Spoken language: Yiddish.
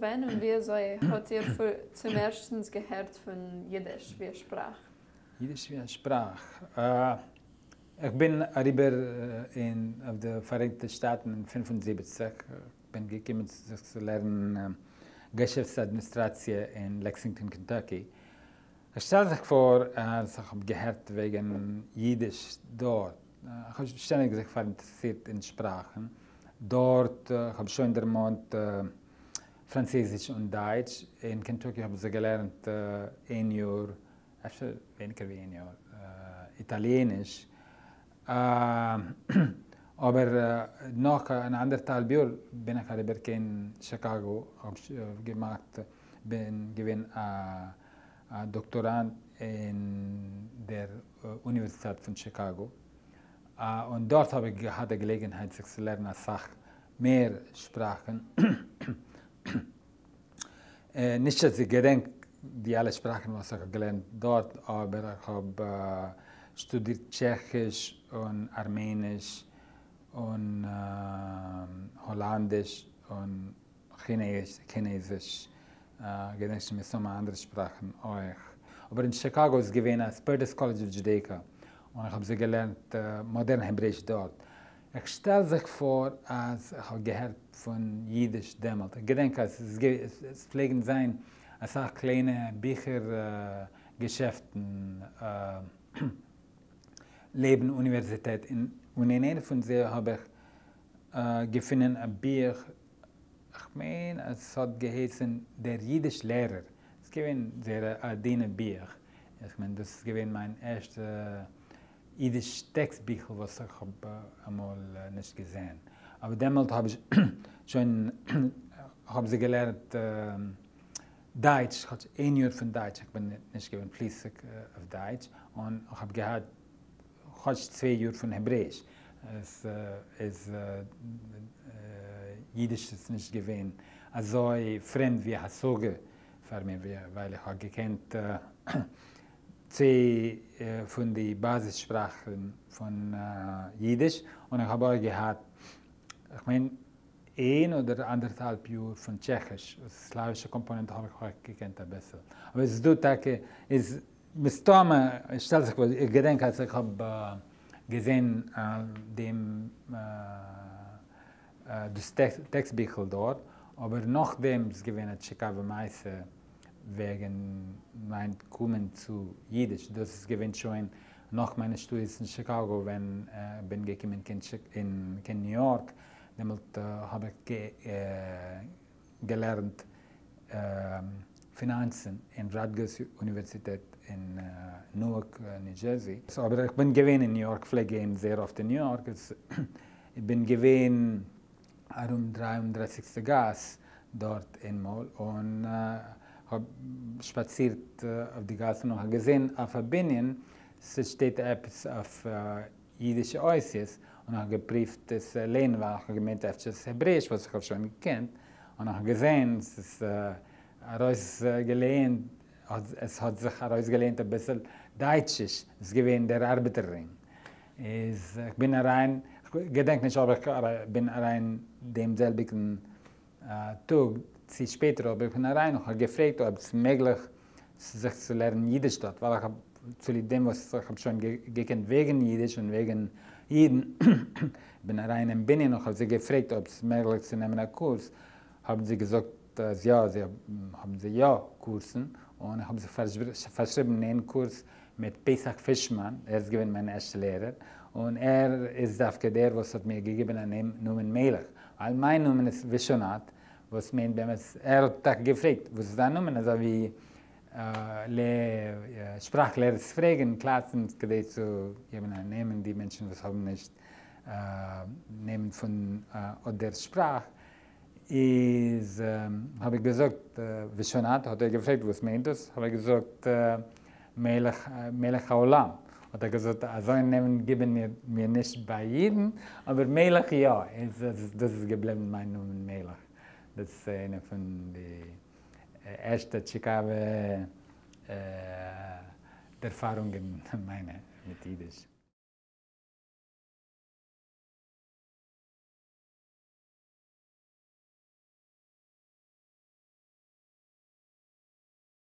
ווען און ווי אזוי האט איר צום ערשטנס געהערט פון יידיש ווי א שפראך? יידיש ווי א שפראך? איך בין אריבער אין אויף די פאראייניגטע שטאטן אין 75, כ'בין געקומען זיך צו לערנען געשעפטס אדמיניסטראציע אין לעקסינגטאן קענטאקי. כ'שטעל זיך פאר אז איך האב געהערט וועגן יידיש דארט. כ'האב שטענדיג זיך פאראינטערעסירט אין שפראכן. דארט, כ'האב שוין דערמאנט פראנצויזיש און דייטש. אין קענטאקי האב איך זיך געלערנט איין יאר, אפשר ווייניגער ווי איין יאר, איטאליעניש. אבער נאך אן אנדערטהאלב יאר בין איך אריבער קיין שיקאגא, האב געמאכט, בין געווען א דאקטאראנט אין דער אוניווערסיטעט פון שיקאגא, און דארט האב איך געהאט די געלעגנהייט זיך צו לערנען אסאך מער שפראכן. נישט אז איך געדענק די אלע שפראכן וואס איך האב געלערנט דארט, אבער איך האב שטודירט טשעכיש און ארמעניש און האלאנדיש און כינעזיש, געדענק שוין מסתמא אנדערע שפראכן אויך. אבער אין שיקאגא איז געווען א Spertus College of Judaica און איך האב זיך געלערנט מאדערן העברעיש דארט. איך שטעל זיך פאר אז איך האב געהערט פון אידיש דעמאלט. איך געדענק אז עס פלעגן זיין אסאך קליינע ביכער געשעפטן לעבן אוניווערזיטעט, און אין איינע פון זיי האב איך געפונען א בוך, כ'מיין אז עס האט געהייסן דער אידיש לערער, עס איז געווען זייער א דינע בוך, איך מיין דאס איז געווען מיין ערשטע אידיש טעקסט ביכל וואס איך האב אמאל נישט געזען, אבער דעמאלט האב איך שוין האב זיך געלערנט דייטש, כאטש איין יאר פון דייטש, איך בין נישט געווען פליסיג אויף דייטש, און איך האב געהאט כאטש צוויי יאר פון העברעיש, עס איז אידיש איז נישט געווען אזוי פרעמד ווי א השגה פאר מיר, ווייל איך האב געקענט צוויי פון די באזיס שפראכן פון אידיש, און איך האב אויך געהאט, כ'מיין, איין אדער אנדערטהאלב יאר פון טשעכיש, סלאווישע קאמפאנענט האב איך אויך געקענט אביסל, אבער עס איז דא טאקע, איז מסתמא, איך שטעל זיך פאר, איך געדענק אז איך האב געזען דעם דאס טעקסט ביכל דארט, אבער נאכדעם איז געווען א טשיקאווע מעשה וועגן מיין קומען צו אידיש, דאס איז געווען שוין נאך מיינע שטודיעס אין שיקאגא ווען איך בין געקומען קיין ניו יארק, דעמאלט האב איך געלערנט פינאנצן אין ראטגערס אוניווערסיטעט אין נוארק ניו דזשערסי. אבער איך בין געווען אין ניו יארק, פלעג גיין זייער אפט אין ניו יארק, איך בין געווען ארום 33סטע גאס דארט איינמאל און האב שפאצירט אויף די גאס און האב געזען אויף א בנין ס'שטייט עפעס אויף אידישע אותיות און איך האב געפריווט עס לערנען ווייל איך האב געמיינט אפשר איז עס העברעיש וואס איך האב שוין געקענט און איך האב געזען ס'איז ארויסגעלערנט עס האט זיך ארויסגעלערנט אביסל דייטשיש, עס איז געווען דער ארבעטער רינג איז איך בין אריין, כ'געדענק נישט אויב איך בין אריין דעם זעלביגן טאג צו שפעטער אבער איך בין אריין און כ'האב געפרעגט אויב ס'איז מעגליך זיך צו לערנען אידיש דארט, ווייל איך האב צוליב דעם וואס איך האב שוין געקענט וועגן אידיש און וועגן אידן, בין אריין אין בנין און כ'האב זיי געפרעגט אויב ס'איז מעגליך צו נעמען א קורס, האבן זיי געזאגט אז יא, זיי האבן זיי יא קורסן, און איך האב זיך פארשריבן אין קורס מיט פסח פישמאן, ער איז געווען מיין ערשטע לערער, און ער איז דווקא דער וואס האט מיר געגעבן א נאמען מלך, ווייל מיין נאמען איז ווישאנאט, וואס מיינט באמת, ער האט טאקע געפרעגט וואס איז דיין נאמען, אזוי ווי שפראך לערערס פרעגן אין קלאסן כדי צו געבן א נעמען די מענטשן וואס האבן נישט נעמען פון אט דער שפראך, איז האב איך געזאגט ווישאנאט, האט ער געפרעגט וואס מיינט דאס, האב איך געזאגט מלך מלך העולם, האט ער געזאגט אזוי נעמען גיבן מיר נישט ביי אידן, אבער מלך יא, איז דאס איז געבליבן מיין נאמען מלך, דאס איז איינע פון די ערשטע טשיקאווע ערפארונגען מיינע מיט אידיש.